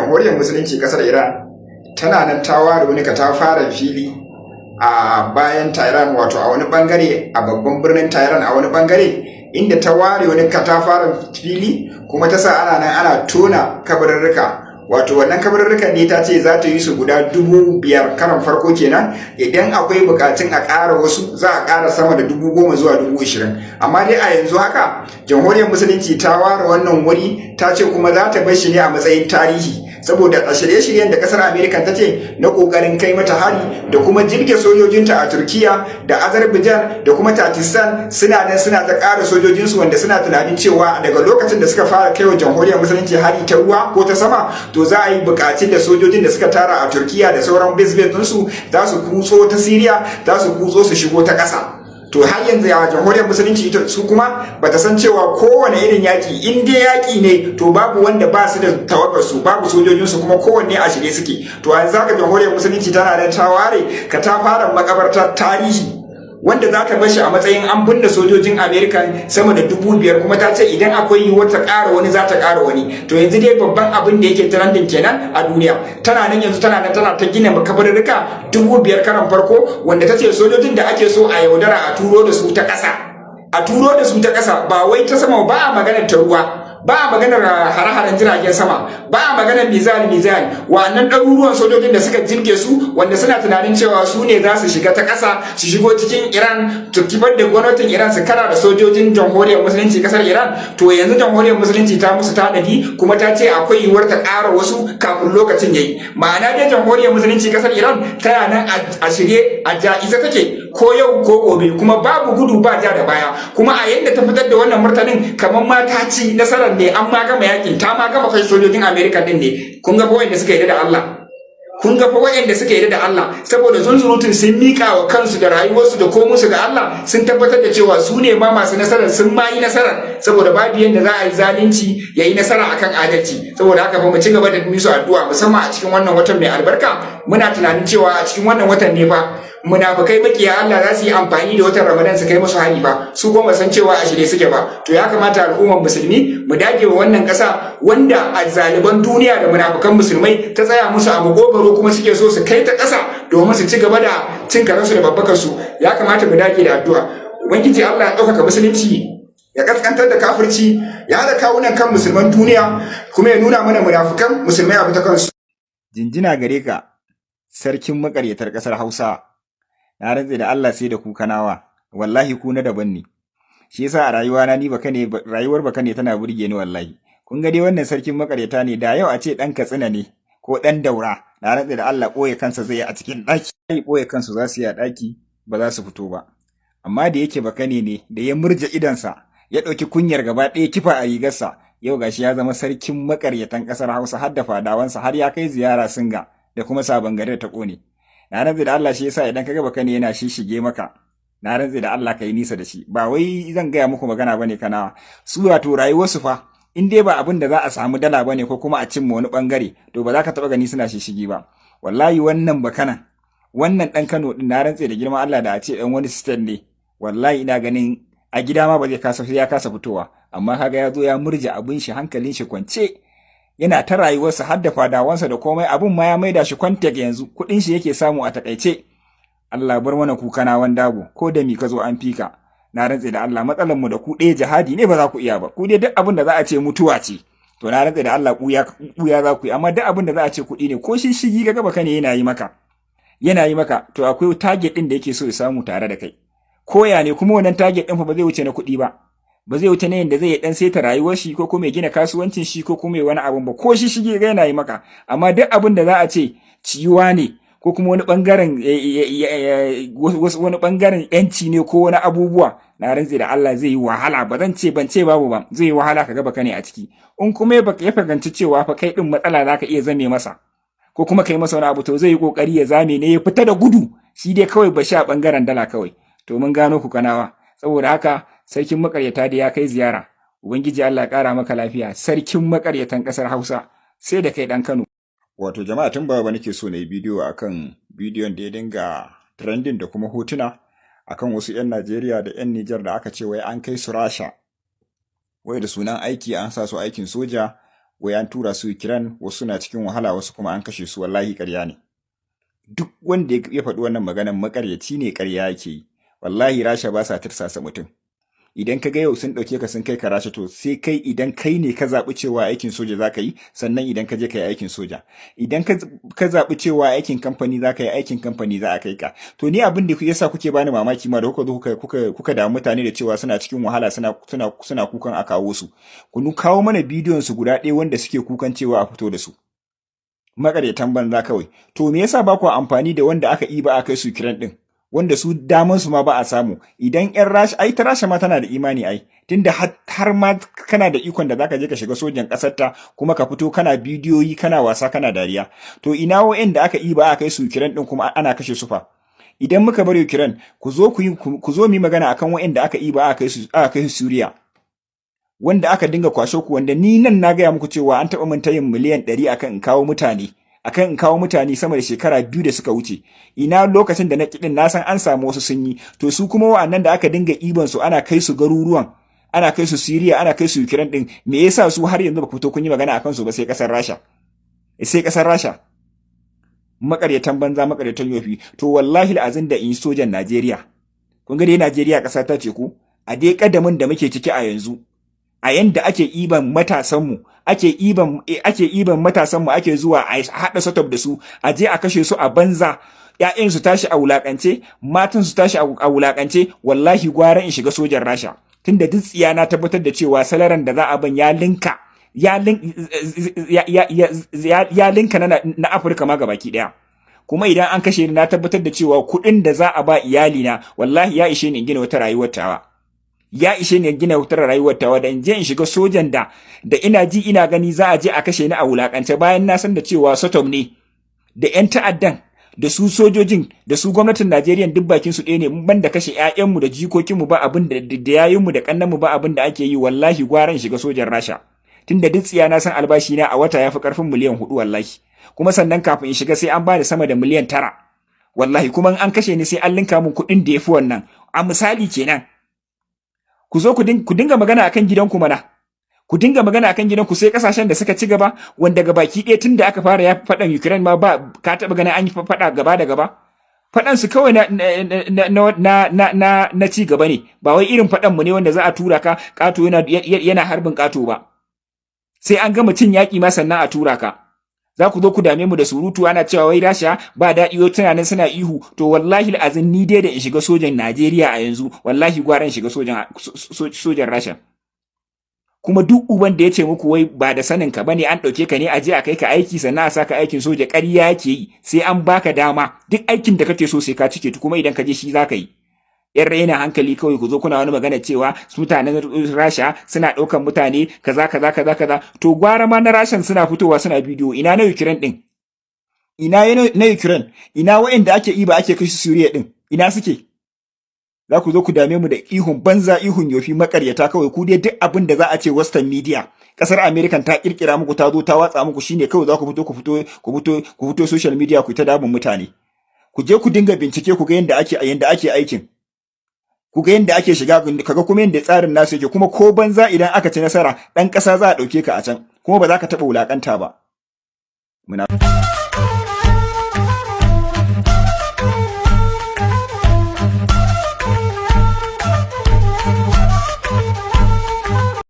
Jamhuriyar Musulunci kasar Iran tana nan ta ware wani katafaren fili a bayan Tehran, wato a wani bangare a babban birnin Tehran, a wani bangare inda ta ware wani katafaren fili, kuma ta sa ana nan ana tona kabarurruka. Wato wannan kabarurrukan ne ta ce za ta yi su guda 5,000 karan farko kenan. Idan akwai bukatun a ƙara wasu, za a ƙara sama da 10,000 zuwa 20,000. Amma dai a yanzu haka Jamhuriyar Musulunci ta ware wannan wuri, ta ce kuma za ta bar shi ne a matsayin tarihi, saboda a shirye-shiryen da kasar Amerika ta ce na kokarin kai mata hari da kuma jirge sojojinta a Turkiya da Azerbaijan da kuma Tajikistan, suna nan suna ta ƙara sojojinsu, wanda suna tunanin cewa daga lokacin da suka fara kaiwa Jamhuriyar Musulunci hari ta ruwa ko ta sama, to za a yi bukatun da sojojin da suka tara a Turkiya da sauran base ɗinsu za su kutso ta Syria, za su kutso su shigo ta ƙasa. To har yanzu a Jamhuriyar Musulunci ita su kuma bata san cewa kowane irin yaki, in dai yaki ne, to babu wanda ba su da tawagar su, babu sojojin su, kuma kowanne a shirye suke. To yanzu haka Jamhuriyar Musulunci tana da ta ware ka ta fara makabartar tarihi wanda za ta bar shi a matsayin an binne sojojin Amerika sama da 5,000, kuma ta ce idan akwai yiwuwar ta ƙara wani, za ta ƙara wani. To yanzu dai babban abin da yake trending kenan a duniya. Tana nan yanzu tana nan tana ta gina makabarurruka 5,000 karan farko, wanda ta ce sojojin da ake so a yaudara a turo da su ta ƙasa, a turo da su ta ƙasa, ba wai ta sama ba. A maganar ta ruwa ba, a maganar hare-haren jiragen sama ba, a maganar missile missile. Wa'annan ɗaruruwan sojojin da suka jirge su, wanda suna tunanin cewa su ne za su shiga ta ƙasa, su shigo cikin Iran, su kifar da gwamnatin Iran, su kara da sojojin Jamhuriyar Musulunci kasar Iran. To yanzu Jamhuriyar Musulunci ta musu tanadi, kuma ta ce akwai yiwuwar ta ƙara wasu kafin lokacin yayi. Ma'ana dai Jamhuriyar Musulunci kasar Iran tana nan a shirye, a ja'iza take, ko yau ko gobe, kuma babu gudu ba ja da baya. Kuma a yadda ta fitar da wannan martanin, kamar ma ta ci nasarar ne, an ma gama yakin, ta ma gama kai sojojin America din ne. Kun ga fa da suka yi da Allah, kun ga fa waɗanda suka yi da Allah, saboda zunzurutun sun miƙa wa kansu da rayuwarsu da komusu ga Allah, sun tabbatar da cewa su ne ma masu nasarar, sun ma yi nasarar, saboda babu yadda za a yi zalunci ya yi nasara akan adalci. Saboda haka fa mu ci gaba da musu addu'a, musamman a cikin wannan watan mai albarka. Muna tunanin cewa a cikin wannan watan ne fa munafukai makiya Allah za su yi amfani da watan Ramadan su kai musu hari ba, su goma san cewa a shirye suke ba. To ya kamata al'ummar musulmi mu dage wa wannan ƙasa wanda azzaliban duniya da munafukan musulmai ta tsaya musu a makogaro, kuma suke so su kai ta ƙasa domin su ci gaba da cin karensu da babbakarsu. Ya kamata mu dage da addu'a. Ubangiji Allah ya ɗaukaka Musulunci, ya kaskantar da kafirci, ya haɗa kawunan kan musulman duniya, kuma ya nuna mana munafukan musulmai abu ta kansu. Jinjina gare ka, sarkin makaryatar ƙasar Hausa. Na rantse da Allah sai da ku Kanawa, wallahi ku na daban ne. Shi yasa a rayuwa na ni baka ne, rayuwar baka ne tana burge ni wallahi. Kun ga dai wannan sarkin makaryata ne, da yau a ce ɗan Katsina ne ko ɗan Daura, na rantse da Allah ɓoye kansa zai yi a cikin ɗaki. Ɓoye kansu za su yi a ɗaki, ba za su fito ba. Amma da yake Bakane ne, da ya murje idansa, ya ɗauki kunyar gaba ɗaya kifa a rigarsa, yau gashi ya zama sarkin makaryatan ƙasar Hausa, har da fadawansa, har ya kai ziyara Singa da kuma Sabon Gari da ta ƙone. Na rantse da Allah shi yasa idan kaga Bakane yana shishige maka, na rantse da Allah kai nisa da shi. Ba wai zan gaya muku magana bane, Kanawa. Su wato rayuwarsu fa, in dai ba abin da za a samu dala bane ko kuma a cimma wani bangare, to ba za ka taɓa gani suna shishigi ba. Wallahi wannan Bakanan, wannan ɗan Kano ɗin, na rantse da girman Allah da a ce ɗan wani state ne, wallahi ina ganin a gida ma ba zai kasa, sai ya kasa fitowa. Amma kaga ya zo ya murje abin shi, hankalin shi kwance, yana ta rayuwarsa har da fadawansa da komai. Abun ma ya maida shi contact, yanzu kuɗin shi yake samu. A takaice, Allah bar mana ku Kanawan dabo, ko da mi ka zo an fika. Na rantse da Allah matsalar mu da ku ɗaya, jihadi ne ba za ku iya ba. Ku dai duk abin da za a ce mutuwa ce, to na rantse da Allah ɓuya za ku yi. Amma duk abin da za a ce kuɗi ne, ko shi shigi ga gaba ne yana yi maka, yana yi maka, to akwai target ɗin da yake so ya samu tare da kai, koya ne. Kuma wannan target ɗin fa ba zai wuce na kuɗi ba, ba zai wuce na yanda zai dan saita rayuwar shi ko kuma ya gina kasuwancin shi ko kuma ya wani abun ba, ko shi shige ga yana yi maka. Amma duk abin da za a ce ciyuwa ne ko kuma wani bangaren wani bangaren yanci ne ko wani abubuwa, na rantse da Allah zai yi wahala, ba zan ce, ban ce babu ba, zai yi wahala ka ga baka ne a ciki. In kuma ya fahimci cewa fa kai din matsala zaka iya zame masa ko kuma kai masa wani abu, to zai yi kokari ya zame ne ya fita da gudu, shi dai kawai ba shi a bangaren dala kawai. To mun gano ku Kanawa. Saboda haka sarkin makaryata da ya kai ziyara, Ubangiji Allah ya kara maka lafiya, sarkin makaryatan kasar Hausa, sai da kai dan Kano. Wato jama'a, tun ba nake so na yi bidiyo akan bidiyon da ya dinga trending da kuma hotuna akan wasu 'yan Najeriya da 'yan Nijar da aka ce wai an kai su Rasha, wai da sunan aiki, an sa su aikin soja. Wai an tura su Ukraine, wasu na cikin wahala, wasu kuma an kashe su. Wallahi ƙarya ne. Duk wanda ya faɗi wannan maganan makaryaci ne, ƙarya yake yi. Wallahi Rasha ba sa tirsasa mutum. Idan ka ga yau sun ɗauke ka sun kai ka Rasha, to sai kai idan kai ne ka zaɓi cewa aikin soja za ka yi, sannan idan ka je ka yi aikin soja. Idan ka zaɓi cewa aikin kamfani za ka yi, aikin kamfani za a kai ka. To ni abin da yasa kuke bani mamaki ma da kuka zo kuka damu mutane da cewa suna cikin wahala, suna kukan a kawo su. Ku kawo mana bidiyon su guda ɗaya wanda suke kukan cewa a fito da su. Makaryatan banza kawai. To me yasa ba ku amfani da wanda aka iba aka kai su Ukraine din? Wanda su daman su ma ba a samu. Idan yan Rasha, ai ta Rasha ma tana da imani ai, tunda har ma kana da ikon da zaka je ka shiga sojan kasar ta kuma ka fito kana bidiyoyi, kana wasa, kana dariya. To ina wa'anda aka iba aka kai su Ukraine din kuma ana kashe su fa? Idan muka bar Ukraine, ku zo mu yi magana akan wa'anda aka iba aka kai su Syria, wanda aka dinga kwashe ku, wanda ni nan na gaya muku cewa an taɓa min tayin miliyan 100 akan in kawo mutane sama da shekara 2 da suka wuce. Ina lokacin da na kiɗin, na san an samu wasu sun yi. To su kuma wa'annan da aka dinga iban su ana kai su garuruwan, ana kai su Syria, ana kai su Ukraine din, me yasa su har yanzu ba ku fito kun yi magana akan su ba sai kasar Rasha? Makaryatan banza, makaryatan yofi. To wallahi al'azin da in sojan Najeriya, kun ga dai Najeriya ƙasa ta ce ku a dai kadamin da muke ciki a yanzu, a yanda ake iban matasanmu, ake iban matasanmu, ake zuwa a haɗa setup da su, a je a kashe su a banza, ƴaƴan su tashi a wulakance, matan su tashi a wulakance, wallahi gwara in shiga sojan Rasha, tunda duk tsiya na tabbatar da cewa salaryn da za a ban ya linka na Afirka ma gabaki daya. Kuma idan an kashe ni, na tabbatar da cewa kuɗin da za a ba iyalina wallahi ya ishe ni in gina wata rayuwar tawa, ya ishe ni gina wutar rayuwar tawa, da in je in shiga sojan da ina ji ina gani za a je a kashe ni a wulakance, bayan na san da cewa setup ne da yan ta'addan, da su sojojin, da su gwamnatin Najeriya, duk bakin su ɗaya ne. Ban da kashe ƴaƴanmu da jikokinmu ba abin da yayinmu da kannanmu ba abin da ake yi. Wallahi gwaran shiga sojan Rasha, tunda duk tsiya na san albashi na a wata yafi karfin miliyan 4 wallahi. Kuma sannan kafin in shiga sai an bani sama da miliyan 9 wallahi. Kuma in an kashe ni sai an linka min kuɗin da yafi wannan. A misali kenan. Ku zo ku dinga magana akan gidanku mana, ku dinga magana akan gidanku. Sai kasashen da suka ci gaba, wanda gabaki ɗaya tun da aka fara ya faɗan Ukraine ma ba ka taɓa ganin an yi faɗa gaba da gaba. Faɗan su kawai na ci gaba ne, ba wai irin faɗan mu ne wanda za a tura ka ƙato yana harbin ƙato ba, sai an gama cin yaƙi ma sannan a tura ka. Za ku zo ku dame mu da surutu, ana cewa wai Rasha ba daɗi, wai tunanin suna ihu. To wallahi azin ni dai da in shiga sojan Najeriya a yanzu, wallahi gwara in shiga sojan Rasha. Kuma duk uban da ya ce muku wai ba da sanin ka bane, an ɗauke ka ne a je a kai ka aiki sannan a saka aikin soja, ƙarya yake yi. Sai an baka dama, duk aikin da kake so sai ka cike, kuma idan ka je shi zaka yi. Yan raina hankali kawai, ku zo kuna wani magana cewa mutanen Rasha suna ɗaukan mutane kaza kaza kaza kaza. To gwara ma na Rashan suna fitowa suna bidiyo. Ina na Ukraine din? Ina na Ukraine? Ina wa'anda ake iba ake kai su Syria din? Ina suke? Za ku zo ku dame mu da ihun banza, ihun yofi, makaryata kawai. Ku dai duk abin da za a ce Western media, kasar American ta kirkira muku, ta zo ta watsa muku, shine kawai za ku fito ku fito social media ku ta damun mutane. Ku je ku dinga bincike, ku ga yanda ake aikin, ku ga yanda ake shiga, kaga kuma yanda tsarin nasu yake. Kuma ko banza idan aka ci nasara, dan kasa za a dauke ka a can, kuma ba za ka taba wulakanta ba. Muna